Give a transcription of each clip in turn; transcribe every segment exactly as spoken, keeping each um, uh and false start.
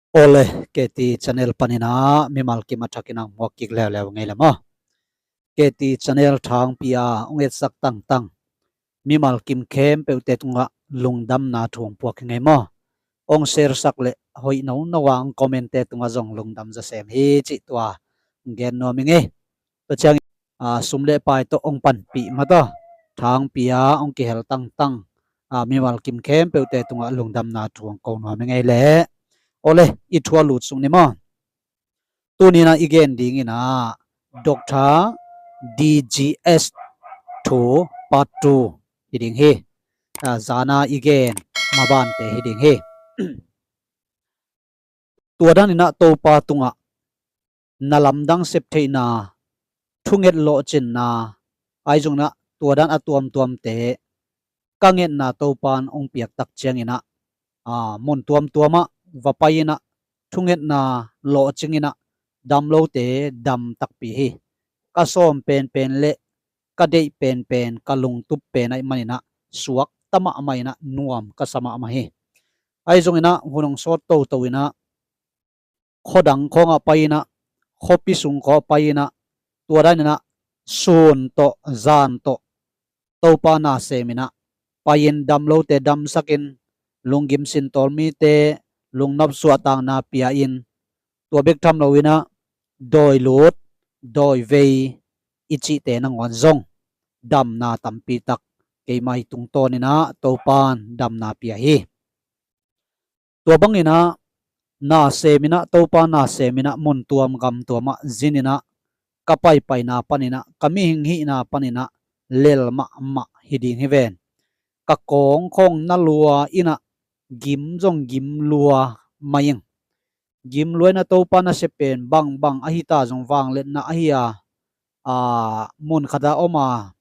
Awle, K T channel panin ah mimal kim a thakin ang muak kik leuleu ngei le maw? K T channel thangpi a hong etsak tangtang mimal kim khempeuhte tungah lungdamna thu hong puak hi ngei maw? Hong share sak le hoih nono a hong comment te tungah zong lungdam zasem hi cih tua hong gen nuam hi ngei. Tua ciang, ah, sum le pai tawh hong panpih mah tawh thangpi a hong kihel tangtang, ah, mimal kim khempeuhte tungah lungdamna thu hong ko nuam hi ngei le. Awle, i thu a lut sung ni maw? Tuni in ah i gen ding in ah Doctor D G S thu part two hi ding hi. Ah, zan a i gen mabante hi ding hi. Tua dan in ah Topa tungah na lamdang sep theihna, thunget lawhcinna, ahi zongin ah tua dan a tuamtuamte ka ngetna Topa in hong piak tak ciangin ah, aa, mun tuamtuam ah va pai in ah thungetna lawhcing in ah dam lote dam takpi hi. Ka sawm penpen le ka deih penpen, ka lungtup pen ahih manin ah suakta mahmah in ah nuam ka sa mahmah hi. Ahi zongin ah hun hong sawt toto in ah khuadang khawngah pai in ah, khuapi sung khawngah pai in ah, tua dan in ah sun tawh zan tawh Topa na sem in ah pai in dam lote damsak in, lunggim sintawl mite lungnop suahtakna pia in, tua bek tham lo in ah dawi lut, dawi vei i cihte nangawn zong damna tampi tak keimah i tungtawn in ah Topa in damna pia hi. Tua bangin ah na sem in ah, Topa na sem in ah mun tuam gam tuam ah zin in ah ka paipaina panin ah, ka mihing hihna panin ah lel mahmah hi ding hi ven. Ka kawng khawng na lua in ah gim zong gim lua mah ing. Gim lua in ah Topa nasep pen bangbang ahi ta zong vangliatna ahi a, aa, mun khat a om a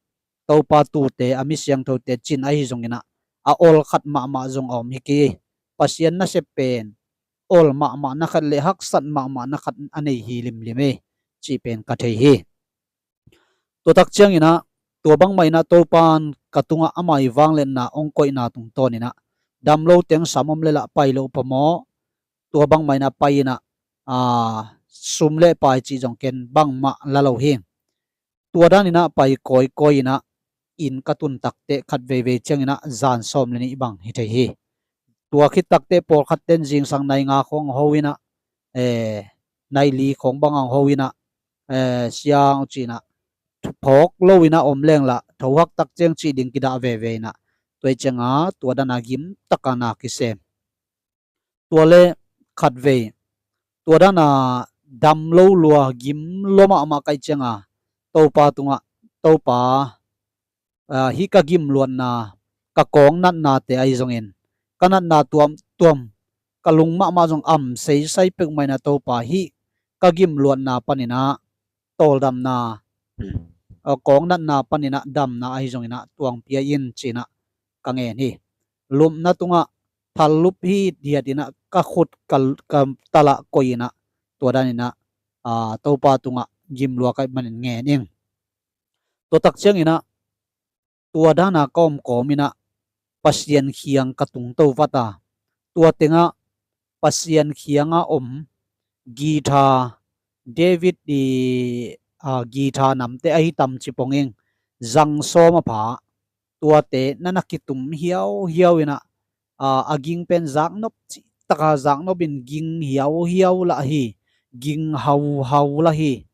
Topa tuute, a mi siangthote cin ahi zongin ah a ol khat mahmah zong a om hi kei. Pasian nasep pen ol mahmahna khat le haksat mahmahna khat a nei hi limlim e, cih pen ka thei hi. Tua tak ciangin ah tua bangmah in ah Topa in ka tungah ama i vangliatna hong koihna tungtawn in ah dam lo teng sam om le lah pai lo phamawh, tua bangmah in ah pai in ah, aa, sum le pai cih zong ken bangmah la lo hi. Tua dan in ah pai kawikawi in ah inn ka tun tak teh khat veivei ciangin ah zan sawm le nih bang hi thei hi. Tua khit tak teh pawlkhat ten zingsang nai nga khawng ho in ah, eh, nai li khawng bang ang ho in ah, eh, siang uh ci in ah phawk lo in ah om leng lah tho hak tak ciang cih ding kidah veivei in ah, tua ciang a tua dan a gim tak a na kisem. Tua le khatvei tua dan a dam lo lua, gim lua mahmah ka hih ciang a Topa tungah, Topa, aa, hih ka gim luatna, ka kawng natnate ahi zongin, ka natna tuamtuam, ka lung mahmah zong am seisai peuhmah in ah Topa, hih ka gim luatna panin ah tawldamna, aa, kawng natna panin ah damna ahi zongin ah tuang pia in ci in ah ka ngen hi. Lupna tungah thal lup hithiat in ah ka khut ka, ka tal ah koih in ah tua dan in ah, aa, Topa tungah gim lua ka hih manin ngen ing. Tua tak ciangin ah tua dan a ka om kawm in ah Pasian kiang ka tungto vat a, tua teng ah Pasian kiang a om guitar, David i, aa, guitar namte ahi tam ci pong ing, zang sawm a pha, tuate na na kitum hiauhiau in ah, aa, a ging pen zaknop cih tak a zaknop in ging hiauhiau lah hi, ging hauhau lah hi.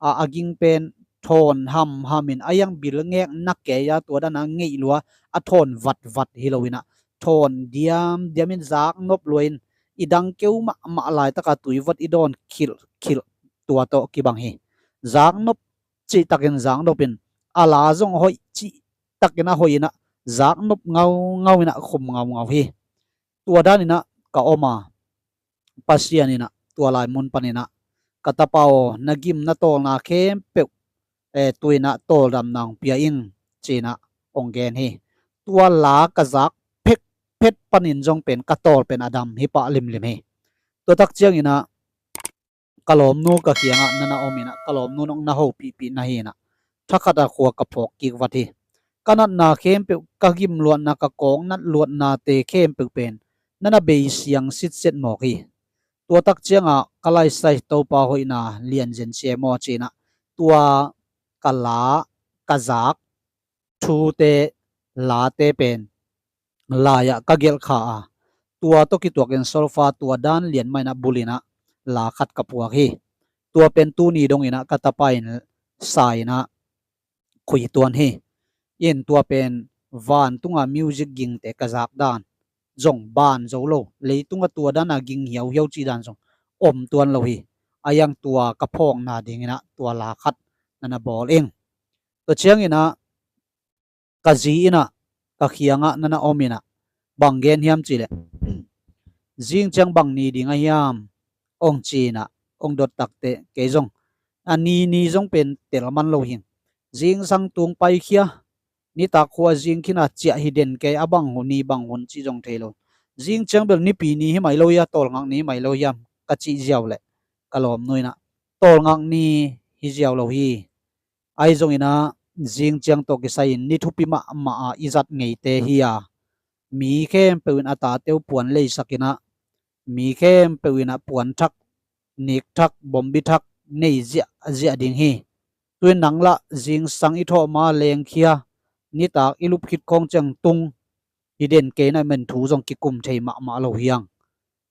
Aa, a ging pen thawn hamham in a hiang bil ngek na kei a tua dan a ngeih lua, a thawn vatvat hi lo in ah thawn diamdiam in zaknop lua in, i dang keu mahmah laitak a tui vot i dawn khilhkhilh, tua tawh kibang hi. Zaknop cih takin zaknop in, a la zong hoih cih takin a hoih in ah zaknop ngaungau in ah khum ngaungau hi. Tua dan in ah ka om a, Pasian in ah tua lai mun panin ah, ka tapa aw, na gim na tawlna khempeuh, eh, tu in ah tawldamna hong pia in ci in ah hong gen hi. Tua la ka zak phekphet panin zong pen ka tawl pen a dam hi pah limlim hi. Tua tak ciangin ah ka lawmnu ka kiangah na na om in ah, ka lawmnu in hong na hopihpih na hi in ah, thakhat a khua ka phawk kik vat hi. ka natna khempeuh, ka gimluatna, ka kawknat luatnate khempeuh pen na na beisiang sitset mawk hi. Tua tak ciangah ka laisai Topa hoihna lianzen sia maw cinah tua ka la, ka zak thute, late pen lai-ah ka gelh kha a, tua tawh kituakin solfa tua dan lian mah inah bulinah la khat ka puak hi. Tua pen tuni donginah ka tapa in sa inah khui tuan hi. In tua pen vantunga music gingte ka zak dan zong ban zo lo, leitunga tua dana ging hiauhiau cih dan zong om tuan lo hi. A iang tua ka phawkna dinginah tua la khat na na bawl ing. Tua cianginah ka zi inah ka khiangah na na om inah bang gen hiam cihleh, zing ciang bang ni ding a hiam ong ci inah ong dot takteh kei zong a ni ni zong pen tel man lo hing. Zingsang tung paikhia, nitak khua zing khinah ciah hi den kei, a bang hun, ni bang hun cih zong thei lo. Zing ciang bel nipi ni hi mai lo hia, tawlngak ni hi mai lo hiam ka cih ziau leh ka lawmnu inah tawlngak ni hi ziau lo hi. Ahi zonginah zing ciang tawh kisai-in ni thupi mahmah a i zat ngeite hi a, mi khempeuh in a tate uh puan leisak inah mi khempeuh inah puan thak, nik thak, bombi thak nei ziahziah ding hi. Tuin nang lah zingsang i thawh ma lengkhia, nitak i lup khit khawng ciang tung hi den kei inah men thu zong kikum thei mahmah lo hiang.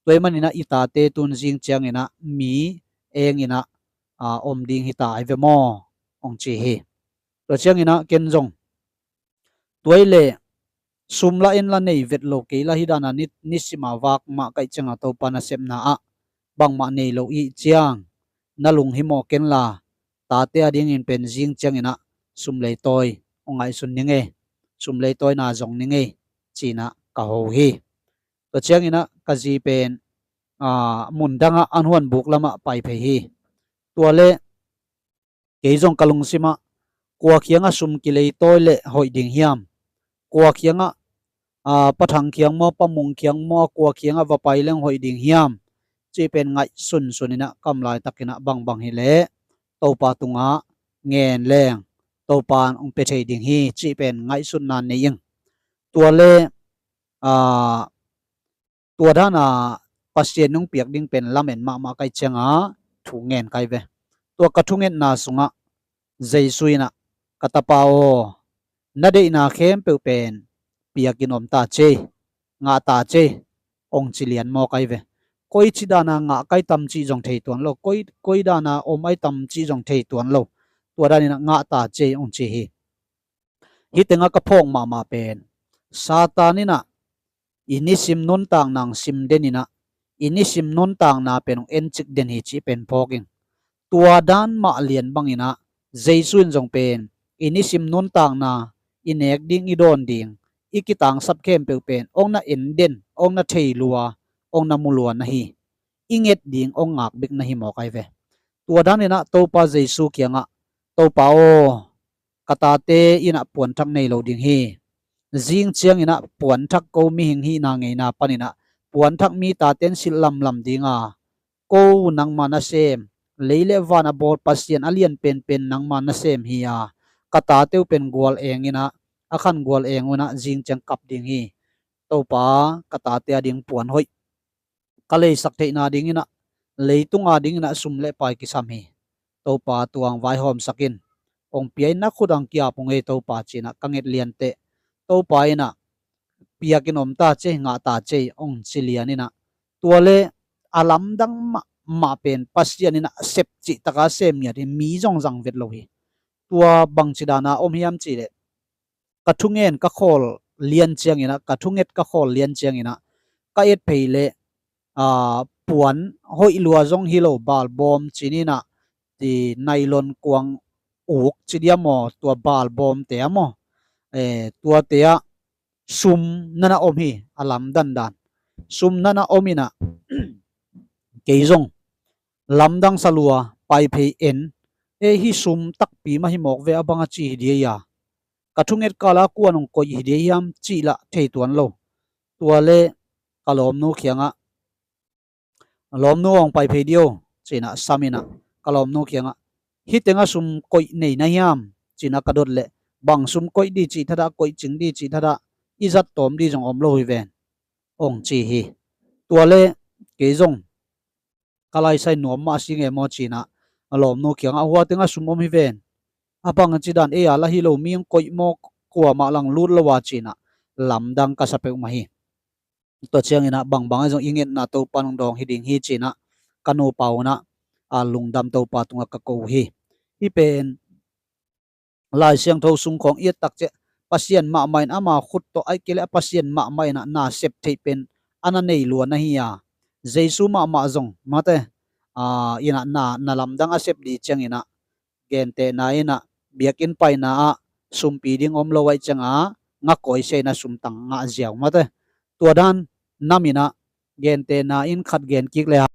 Tua ahih maninah i tate tun zing cianginah mi eng inah om ding hi ta ai ve maw ong ci hi. Tua cianginah ken zong tua ahih leh sum la en la nei vet lo, kei la hi dana ni, nisima vak mah kaih cianga Topa nasepna ah bangmah nei lo ih ciang na lunghimawh kenla, tate a dingin pen zing cianginah sum leitawi ong ngaihsun ni ngei, sum leitawina zong ni ngei cinah ka ho hi. Tua cianginah ka zi pen mundangah an huan buk lamah pai phei hi. Tua le kei zong ka lungsimah kua khiangah sum kileitawi leh hoih ding hiam? Kua khiangah, Pa Thang khiang maw, Pa Mung khiang maw, kua khiangah va pai leng hoih ding hiam? Cih pen ngaihsunsun inah kam laitakinah bangbang hileh Topa tungah ngen leng Topa in hong pia thei ding hi cih pen ngaihsutna nei ing. Tua le tua dana Pasian hong piak ding pen lamen mahmah kaih cianga thu ngen kai ve. Tua ka thungetna sungah Jesu inah ka tapa aw, na deihna khempeuh pen piakin om ta cei, ngah ta cei ong ci lian maw kai ve. Koici dana ngah kai tam cih zong thei tuan lo, koi, koi dana om ai tam cih zong thei tuan lo. Tua daninah ngah ta cei ong ci hi. Hih tengah ka phawk mahmah pen Satan inah i nisim nuntakna hong sim den inah i nisim nuntakna pen hong encik den hi cih pen phawk ing. Tua dan mah lian banginah Jesu in zong pen i nisim nuntakna, i nek ding, i dawn ding, i kitangsap khempeuh pen hong na en den, hong na thei lua, hong na mu lua na hi. I nget ding hong ngak bek na hi mawk ai ve. Tua daninah Topa Jesu kiangah Topa aw, ka tate inah puanthak nei lo ding hi. Zing cianginah puanthak ko mihing hihna ngeina paninah puanthak mi tate in silh lamlam dinga ko nangma nasem, lei le van a bawl Pasian a lian penpen nangma nasem hi a, ka tate uh pen gual enginah a khan gual engunah zing ciang kap ding hi. Topa, ka tate a ding puan hoih ka leisak theihna dinginah leitunga dinginah sum le pai kisam hi. Topa tuang vaihawmsak in, hong pia in na khut ang kiap ung ei Topa cinah ka nget lianteh Topa inah piakin om ta cei, ngah ta cei ong ci lianinah tua le a lamdang mahmah pen Pasian inah sep cihtaka sem ngiat hi, mi zong zang vet lo hi. Tua bangci dana om hiam cihleh ka thungen ka khawl lian cianginah, ka thunget ka khawl lian cianginah ka et phei leh puan hoih lua zong hi lo, balbawm cininah ti nailon kuang uk ci dia maw, tua balbawmte a maw, tuate ah sum nana om hi. A lamdandan sum nana om inah kei zong lamdang sa lua, pai phei en, e hih sum takpi mah hi mawk ve, a bang a ci hi dia ia, ka thunget kala kuan hong koih hi dia hiam cih lah thei tuan lo. Tua le ka lawmnu kiangah, lawmnu, hong pai phei dio cinah sam inah ka lawmnu kiangah hih tengah sum koih nei na hiam cinah ka dot leh Bang sum koih di cih thadah, koih cing di cih thadah, i zat tawm di zong om lo hi ven, ong ci hi. Tua le kei zong ka laisai nuam mah si nge maw cinah, a lawmnu kiangah hua tengah sum om hi ven. A bang a ci dan ei a la hi lo, mi ong koih maw, kuamah lang lut lo a cinah, lamdang ka sa peuhmah hi. Tua cianginah bangbang a zong i ngetna Topa nong dawng hi ding hi cinah, ka nupa unah a lungdam Topa tungah ka ko uh hi. Hi pen Lai Siangtho sung khawng i et tak ciah Pasian mahmah in ama khut tawh aih kei le a Pasian mahmah inah na sep theih pen a na nei luan ahi a, Jesu mahmah zong mate, inah na, na lamdang a sep di cianginah gentehna inah biakinn paina ah sumpi ding om lo aih cianga ngakawi sia inah sumtang ngah ziau mate. Tua dan nam inah gentehna in khat gen kik le a,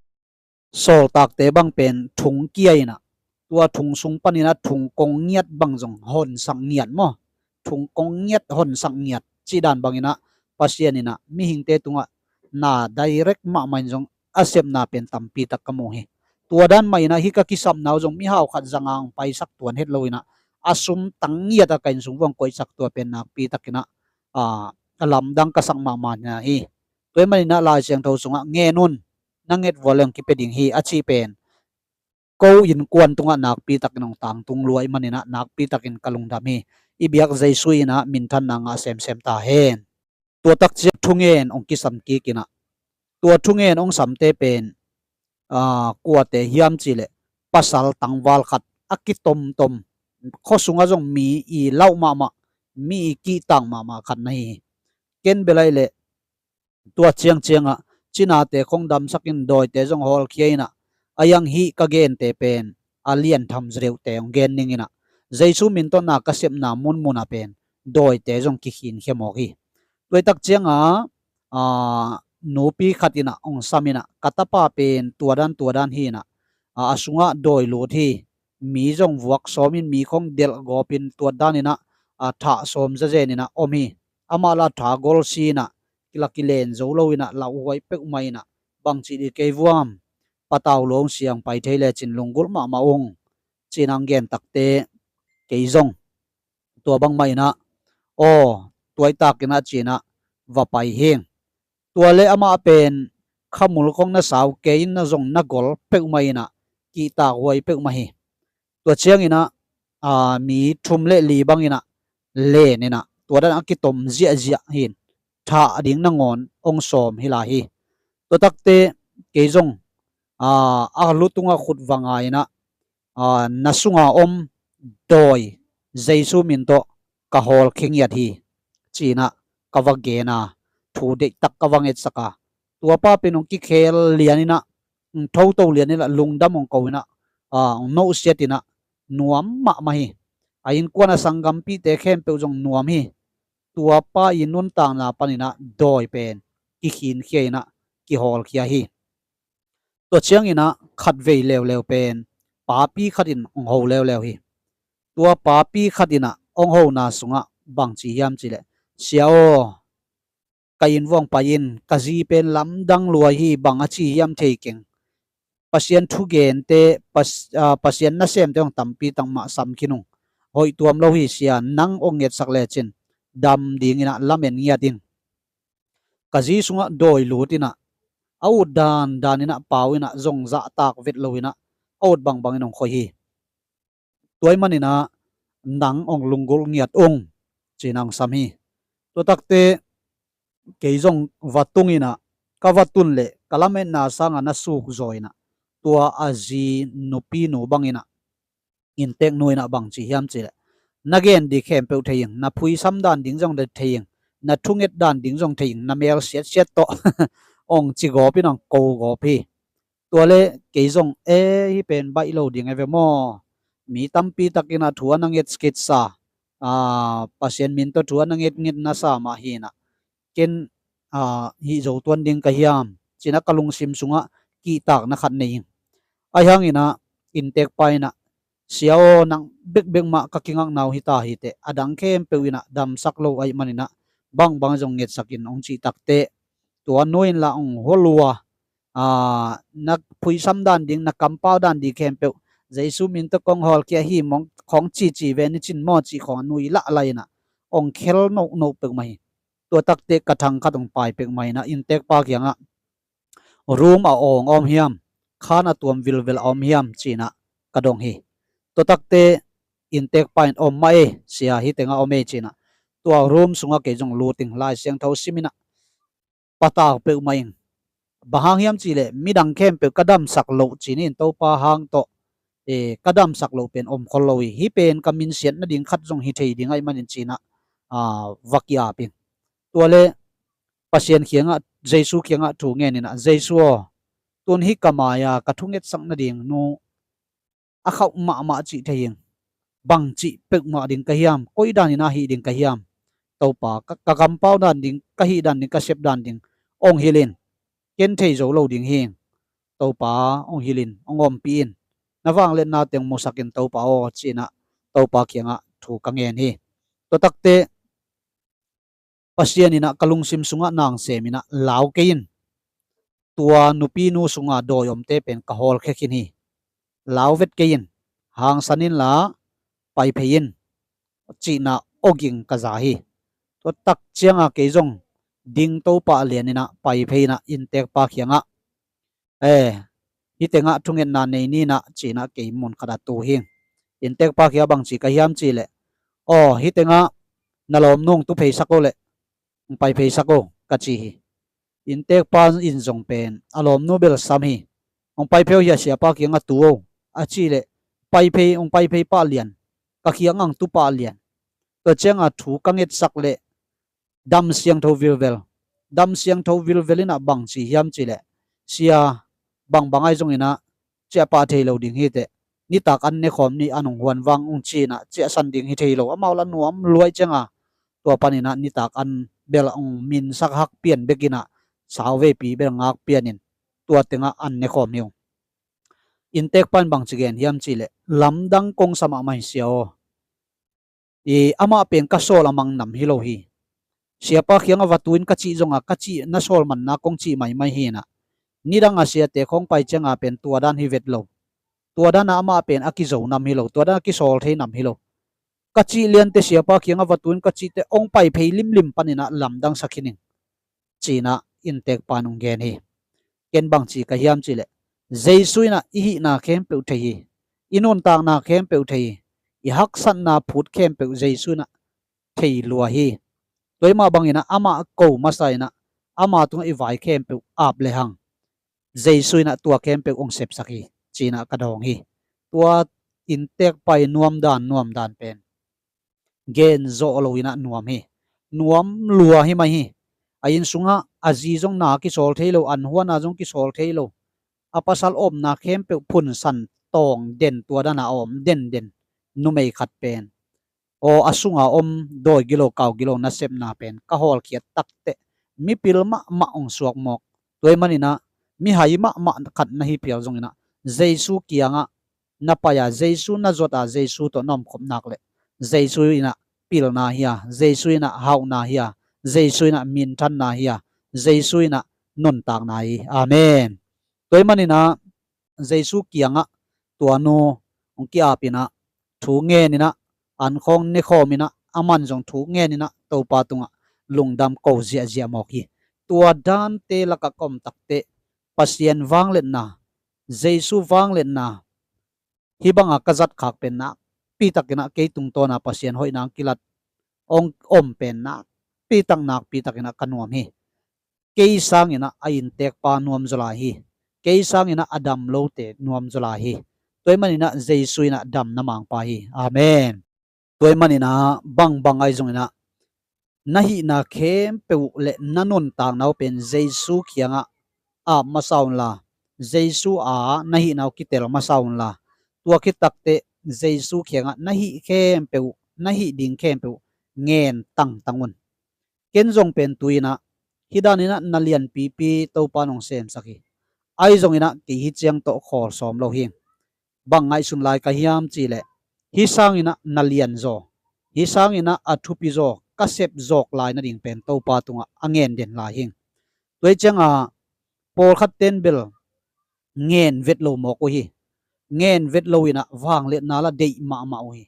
sawltakte bang pen thung kia inah, tua thung sung paninah thung kong ngiat bang zong honsak ngiat maw, thung kong ngiat honsak ngiat cih dan banginah Pasian inah mihingte tungah na direct mahmah in zong a sepna pen tampi tak ka mu hi. Tua dan mah inah hih ka kisapna uh zong mihau khat zanga ong paisak tuan het lo inah a sumtang ngiat a ka inn sung vuang koihsak tua pen nakpi takinah a lamdang ka sak mahmah na hi. Tua hi maninah Lai Siangtho sungah ngen un, na nget vua leng kipia ding hi a cih pen ko innkuan tungah nakpi takin ong tangtung lua hi maninah nakpi takin ka lungdam hi. I biak Jesu inah minthanna ngah semsem ta hen. Tua tak ciah thungen ong kisam kik inah, tua thungen ong samte pen kuate hiam cihleh pasal tangval khat a kitomtom, khuasungah zong mi i lauh mahmah, mi i kihtak mahmah khat na hi hi. Ken belaih leh tua ciangciangah cinate khong damsakin dawite zong hawlkhia inah, a iang hih ka gente pen a lian tham zedeuhte hong gen ninginah Jesu min tawh na ka sepna munmunah pen dawite zong kikhinkhia mawk hi. Tuaitak cianga nupi khat inah hong sam inah ka tapa pen tuadan tuadan hi inah, a sungah dawi lut hi. Mi zong vuak sawmin mi khong delh gawpin tuat daninah a thah sawm zazen inah om hi. Amah la tha gol si inah kila kilen zo lo inah lauhuai peuhmah inah bangci di kei vuam, patau lo hong siang pai thei lecin lunggulh mahmah ung cinah hong gen takte kei zong tua bangmah inah aw tuaitak inah cinah va pai hing. Tua le amah pen khamul khong na sau kei in na zong na gol peuhmah inah kihtak huai peuhmah hi. Tua cianginah mi thum le li banginah len inah tua dan a kitom ziahziah hin thah ding nangawn hong sawm hi lai hi. Tua takte kei zong a lu tungah khut va nga inah na sunga om dawi Jesu min tawh ka hawlkhia ngiat hi cinah ka va gen a, thu deihtak ka va ngetsak a, tuapa pen hong kikhel lian inah, hong thoto lian inah lungdam hong ko inah, hong nohsiat inah nuam mahmah hi. A innkuan a sanggampihte khempeuh zong nuam hi. Tuapa i nuntakna paninah dawi pen kikhinkhia inah kihawlkhia hi. Tua cianginah khatvei leuleu pen papi khatin hong ho leuleu hi. Tua papi khatinah hong hona sungah bangci hiam cihleh, sia aw, ka inn vuang pai in, ka zi pen lamdang luai hi, bang a ci hiam thei keng. Pasian thugente, Pasian nasemte hong tampi tak mah sam khin ung. Hoih tuam lo hi sia, nang hong ngetsak lecin dam dinginah lamen ngiat in. Ka zi sungah dawi lut inah a ut dandan inah pau inah zong zahtak vet lo inah a ut bangbangin hong khoi hi. Tua hi maninah nang hong lunggulh ngiat ung cinah hong sam hi. Tua takte kei zong va tung inah ka va tun leh ka lametna sangah na suk zaw inah tua a zi nupinu banginah inntek nu inah bangci hiam cihleh, na gen di khempeuh thei ing, na phuisam dan ding zong thei ing, na thunget dan ding zong thei ing, na mel siatsiat tawh hong ci gawp inah hong ko gawp hi. Tua le kei zong e, hih pen baih lo ding e ve maw? Mi tampi takinah thu a na nget sketsa, Pasian min tawh thu a na ngetnget na sa mah hinah ken hih zo tuan ding ka hiam cinah ka lungsim sungah kihtakna khat nei ing. Ahi hanginah inntekpa inah sia aw, nang bekbek mah ka kingakna uh hita hiteh, a dang khempeuh inah damsak lo ahi maninah bangbang zong ngetsak in hong cih takteh, tua nu inlah hong hua lua, na phuisam dan ding, na kampau dan ding khempeuh Jesu min tawh kong hawlkhia hi mawng khawng cici ve ni cin maw cih khawng a nui lah lai inah ong khel nohnoh peuhmah hi. Tua takte ka thang khat ong pai peuhmah inah inntekpa kiangah, room a awng a om hiam, khan a tuam vilvel a om hiam cinah ka dong hi. Tua takte inntekpa in, om mah ei sia, hih tengah om ei cinah tua room sungah kei zong lut ing, Lai Siangtho sim inah patau peuhmah ing. Bang hang hiam cihleh midang khempeuh ka damsak loh cin in Topa hang tawh eh, ka damsak loh pen om khol lo hi. Hih pen ka minsiat nading khat zong hi thei ding ahih manin cinah, ah, va ki-ap ing. Tuale Pasian kiangah, Jesu kiangah thu ngen inah, Jesu aw, tun hih ka mai-a ka thungetsak nading nu a khauh mahmah cih thei ing. Bang cih peuhmah ding ka hiam, koi dan inah hih ding ka hiam? Topa, ka, ka kampau dan ding, ka hih dan ding, ka sep dan ding ong hilh in. Ken thei zo lo ding hi ing. Topa ong hilh in, ong ompih in. Na vangliatna teng musak in Topa aw cinah Topa kiangah thu ka ngen hi. Tua takte Pasian inah ka lungsim sungah nang sem inah lau kei in. Tua nupinu sunga dawi omte pen ka hawlkhia khin hi. Lau vet kei in, hangsan inla pai phei in, cihna awging ka za hi. Tua tak cianga kei zong ding to pah lian inah pai phei inah inntekpa kiangah, eh, hih tengah thungetna nei ni inah cinah kei mun khatah tu hi. Inntekpa kiangah bangci ka hiam cihleh, aw, hih tengah na lawmnu ong tu pheisak o leh ong pai pheisak o ka ci hi. Inntekpa in zong pen a lawmnu bel sam hi. Ong pai phei o hia, siapa kiangah tu o a cihleh pai phei, ong pai phei pah lian, ka kiangah ong tu pah lian. Tua cianga thu ka ngetsak leh dam siangtho vilvel. Dam siangtho vilvel inah bangci hiam cihleh, sia, bangbang ahi zong inah ciahpah thei lo ding hi teh, nitak an nekhawm ni, an ong huan vang ong ci inah ciahsan ding hi thei lo. Amau la nuam luai cianga tua pan inah nitak an bel ong minsak hak pian bek inah sau veipi bel ngak pian in tua tengah an nekhawm hi ung. Inntekpa in bangci gen hiam cihleh, lamdang kong sa mahmah hi sia aw. I, amah pen ka sawl a mang nam hi lo hi. Siapa kiangah va tu in ka cih zonga ka cih na sawl manna kong cih maimai hi inah, nidanga siate khawng pai cianga pen tua dan hi vet lo. Tua dana amah pen a kizo nam hi lo, tua dana kisawl thei nam hi lo. Ka cih liante siapa kiangah va tu in ka cihte ong pai phei limlim pan inah lamdang sa khin ing. Cinah inntekpa in ong gen hi. Ken bangci ka hiam cihleh, Jesu inah i hihna khempeuh thei hi. I nuntakna khempeuh thei hi. I haksatna phut khempeuh Jesu inah thei lua hi. Tua ahih mah bang inah amah ko masa inah ama tungah i vai khempeuh ap lehang Jesu inah tua khempeuh ong sepsak hi, cinah ka dawng hi. Tua inntekpa i nuamdan, nuamdan pen gen zawh lo inah nuam hi. Nuam lua hi mai hi. A inn sungah a zi zong na kisawl thei lo, an huana zong kisawl thei lo. A pasal omna khempeuh phunsan tawng den, tua dana a om denden numei khat pen, aw, a sunga om dawi gilo kau gilo nasepna pen ka hawlkhiat takteh mipil mahmah ong suak mawk. Tua ahih man inah mihai mahmah khat na hi phial zong inah Jesu kiangah na pai-a, Jesu na zuata, Jesu tawh na omkhop nak leh Jesu inah pilna hi a, Jesu inah hauhna hi a, Jesu inah minthanna hi a, Jesu inah nuntakna hi. Amen. Tua ahih man inah Jesu kiangah tua nu ong ki-ap inah thu ngen inah, an khawng nekhawm inah, aman zong thu ngen inah Topa tungah lungdam ko ziahziah mawk hi. Tua dante lakah ka om takteh Pasian vangliatna, Jesu vangliatna, hih banga ka zat khak pen nakpi tak inah kei tungtawna Pasian hoihna ong kilat, ong om pen nakpi tak, nakpi tak inah ka nuam hi. Kei sang inah a inntekpa nuam zaw lai hi. Kei sang inah a dam lote nuam zaw lai hi. Tua ahih man inah Jesu inah damna mangpa hi. Amen. Tua ahih man inah bangbang ahi zong inah na hihna khempeuh le na nuntakna uh pen Jesu kiangah ap masa unla, Jesu a na hihna uh kitel masa unla, tua khit takteh Jesu kiangah na hih khempeuh, na hih ding khempeuh ngen tangtang un. Ken zong pen tu inah hih dan inah na lianpipi Topa in ong semsak hi. Ahi zong inah kei hih ciang tawh khawl sawm lo hi. Bang ngaihsun lai ka hiam cihleh, hih sang inah na lian zaw, hih sang inah a thupi zaw, ka sep zawk lai nading pen Topa tungah a ngen den lai hi. Tua ahih cianga pawlkhat ten bel ngen vet lo mawk uh hi. ngen vet lo inah vangliatna la deih mahmah uh hi.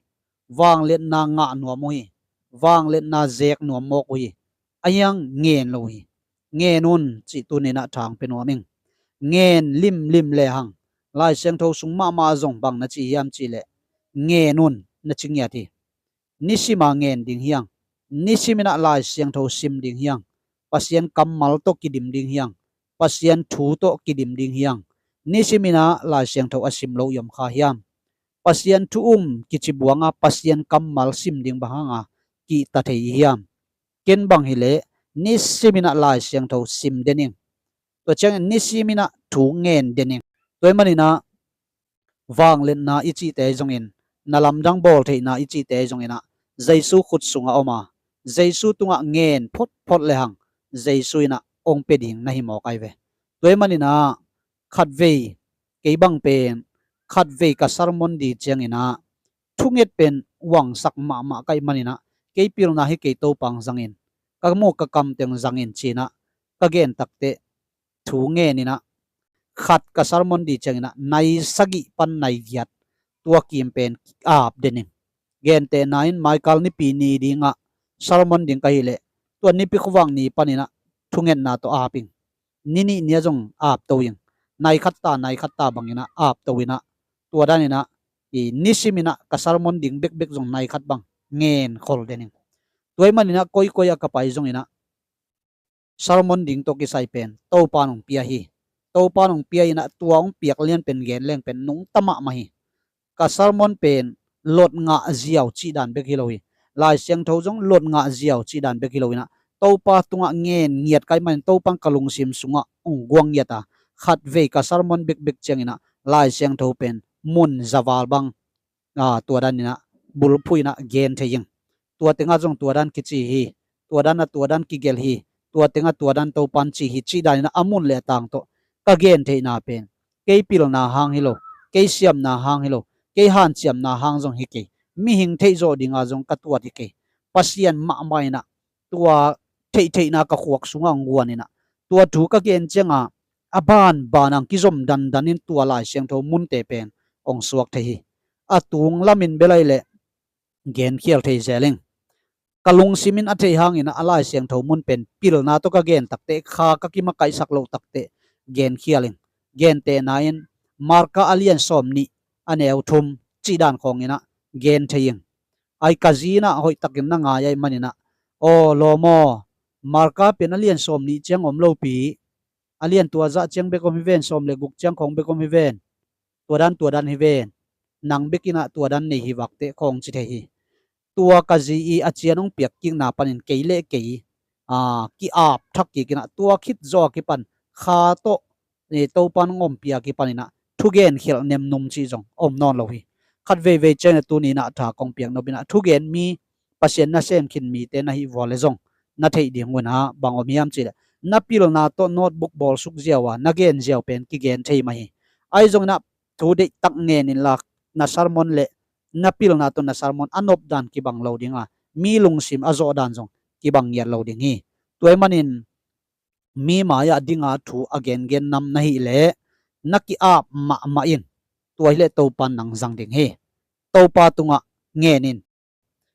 Vangliatna ngah nuam uh hi. Vangliatna zek nuam mawk uh hi. Ahi hang ngen lo uh hi. Ngen un cih tuni inah thang pe nuam ing. Ngen limlim le hang Lai Siangtho sung mahmah zong bang na ci hiam cih leh ngen un na ci ngiat hi. Nisim a ngen ding hi hang. Nisim inah Lai Siangtho sim ding hi hang. Pasian kammal tawh kidim ding hi hang. Pasian thu tawh kidim ding hi hang. Nisim inah Lai Siangtho a sim lo i om kha hiam? Pasian thu um kici buang a Pasian kammal sim ding bang hang a kihta thei i hiam? Ken bang hileh nisim inah Lai Siangtho sim den ing. Tua ciangin nisim inah thu ngen den ing. Tua ahih man inah vangliatna i cihte zongin, na lamdang bawl theihna i cihte zong inah Jesu khut sungah om a, Jesu tungah ngen photphot le hang Jesu inah hong pia ding na hi mawk ai ve. Tua ahih man inah khatvei, kei bang pen khatvei ka sermon ding ciang inah thunget pen uangsak mahmah ka hih man inah kei pilna hi kei, Topa hong zang in, ka mu ka kam teng zang in ci inah ka gen takteh thu ngen inah khat ka sermon ding ciang inah nai sagih pan nai giat tua kim pen ap den ing. Gentehna in Michael Nipi ni dingah sermon ding ka hih leh tua Nipi khuavak ni pan inah thungetna tawh ap ing. Ni nih ni ah zong ap to ing. Nai khat ta nai khat ta bang inah ap to inah tua dan inah i nisim inah ka sermon ding bekbek zong nai khat bang ngen khol den ing. Tua ahih man inah koikoi ah ka pai zong inah sermon ding tawh kisai pen Topa in hong pia hi. Topa in hong pia inah tua hong piak lian pen gen leng pen nungta mahmah hi. Ka sermon pen lot ngah ziau cih dan bek hi lo hi. Lai Siangtho zong lot ngah ziau cih dan bek hi lo inah Topa tungah ngen ngiat ka hih man in Topa in ka lungsim sungah hong guang ngiat a, khatvei ka sermon bekbek ciang inah Lai Siangtho pen mun zaval bang aa, tua dan inah bulphuh inah gen thei ing. Tua tengah zong tua dan kici hi. Tua dan a tua dan kigelh hi. Tua tengah tua dan Topa in ci hi cih dan inah a mun le a tang tawh ka gen theihna pen kei pilna hang hi lo, kei siamna hang hi lo, kei hanciamna hang zong hi kei. Mihing theih zawh dinga zong ka tuat hi kei. Pasian mahmah inah tua theihtheihna ka khuak sungah hong guan inah tua thu ka gen cianga a banban ang kizom dandan in tua Lai Siangtho munte pen hong suak thei hi. A tung lamin bel ai leh genkhial thei zel ing. Ka lungsim in a theih hang inah a Lai Siangtho mun pen pilna tawh ka gen takteh kha ka kimakaihsak loh takteh genkhial ing. Gentehna in Marka a lian sawm nih a neu thum cih dan khawng inah gen thei ing. Ai ka zi inah hoih takin na ngai ahih man inah, aw lawm aw, Marka pen a lian sawm nih ciang om lopi, a lian tua zah ciang bek om hi ven, sawm le guk ciang khawng bek om hi ven. Tua dan tua dan hi ven. Nang bek inah tua dan nei hi vakteh khawng ci thei hi. Tua ka zi i a cian hong piak kikna panin kei le kei aa, ki-ap thak kik inah tua khit zaw a kipan kha tawh, eh, Topa in hong ompih a kipan inah thugen khialh nemnum cih zong om nawn lo hi. Khat veivei ciang inah tuni inah tha kong piak nop inah thugen mi, Pasian nasem khin mite na hih vua le zong na theih ding un ah bang om hiam cih leh na pilna tawh notebook bawlsuk ziau a na gen ziau pen kigen thei mah hi. Ahi zong inah thu deihtak ngen inla na sermon le na pilna tawh na sermon a nop dan kibang lo ding a, mi lungsim a zawh dan zong kibang ngiat lo ding hi. Tua ahih manin mi mai-ah dinga thu a gengen nam na hih leh na ki-ap mahmah in, tua hileh Topa in nang zang ding hi. Topa tungah ngen in,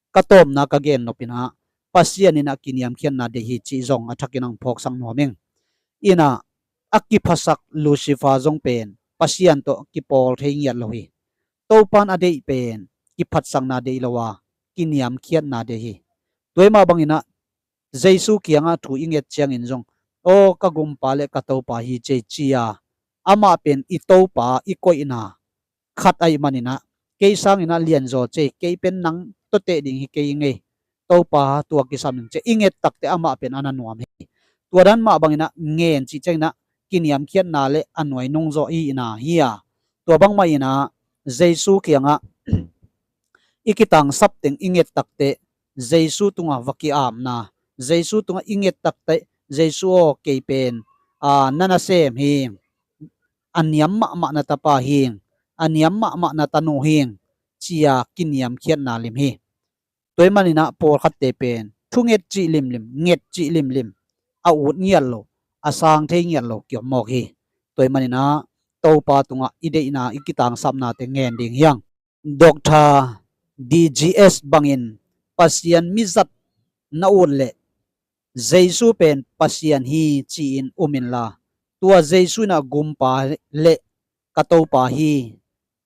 ka tawpna ka gen nop inah Pasian inah kiniamkhiatna deih hi cih zong a thakin ang phawksak nuam ing. Inah a kiphasak Lucifer zong pen Pasian tawh kipawl thei ngiat lo hi. Topa in a deih pen kiphatsakna deih lo a, kiniamkhiatna deih hi. Tua ahih mah bang inah Jesu kiangah thu i nget ciangin zong, aw ka Gumpa le ka Topa hi cei ci a, amah pen i Topa i koihna khat ahih man inah kei sang inah lianzaw cei, kei pen nang tawh teh ding hi kei ing ei, Topa tua kisam ing ci a i nget takteh amah pen a na nuam hi. Tua dan mah bang inah ngen cih ciang inah kiniamkhiatna le a nuai nungzawh i hihna hi a, tua bangmah inah Jesu kiangah i kitangsap teng i nget takteh Jesu tungah va ki-apna, Jesu tungah i nget takteh Jesu aw kei pen aa, na nasem hi ing, a niam mahmah na tapa hi ing, a niam mahmah na tanu hi ing, ci a kiniamkhiatna lim hi. Tua ahih man inah pawlkhatte pen thunget cih limlim, nget cih limlim, a ut ngiat lo, a sang thei ngiat lo kiom mawk hi. Tua ahih man inah Topa tungah i deihna, i kitangsapnate ngen ding hi hang. Doctor D G S bangin Pasian mizat na ut leh Jesu pen Pasian hi ci-in um inla, tua Jesu in ah gumpa le ka Topa hi,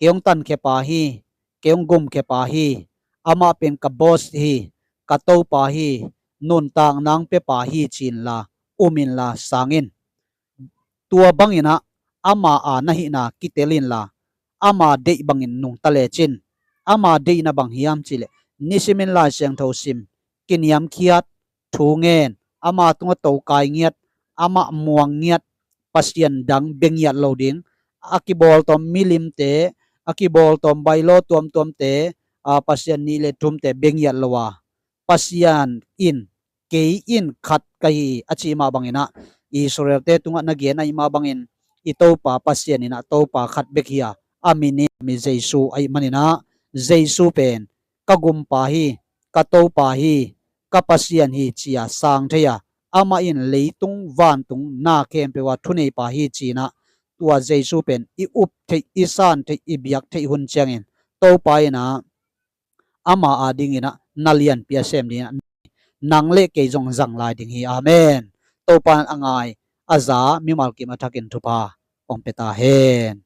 kei hong tankhia pa hi, kei hong gumkhia pa hi, amah pen ka boss hi, ka Topa hi, nuntakna hong pia pa hi ci inla, um inla sang in. Tua bangin ah ama a na hihna kitel inla, ama deih bangin nungta lecin. Ama deihna bang hiam cih leh, nisimin Lai Siangtho sim, kiniamkhiat, thu ngen, ama tungah tokai ngiat, amah muang ngiat, pasian dang bia ngiat lo ding, a kibawltawm milimte, a kibawltawm bailo tuamtuamte, a, pasian nih le thumte bia ngiat lo a, Pasian in, kei in khat ka hi a cih mah bangin ah, Israelte tungah na gen ahih mah bangin, i Topa Pasian in ah Topa khat bek hi a, a min in, a min Jesu ahih manin ah, Jesu pen ka gumpa hi, ka Topa hi, ka Pasian hi ci-a sang thei a, amah in leitung vantung na khempeuh a thuneipa hi ci-in ah, tua Jesu pen i up theih, i san theih, i biak theih hun ciangin, Topa in ah ama adingin ah na lianpi a sem dingin ah, nang le kei zong zang lai ding hi. Amen. Topa in a ngai, a za mimal kim a thakin thupha hong pia ta hen.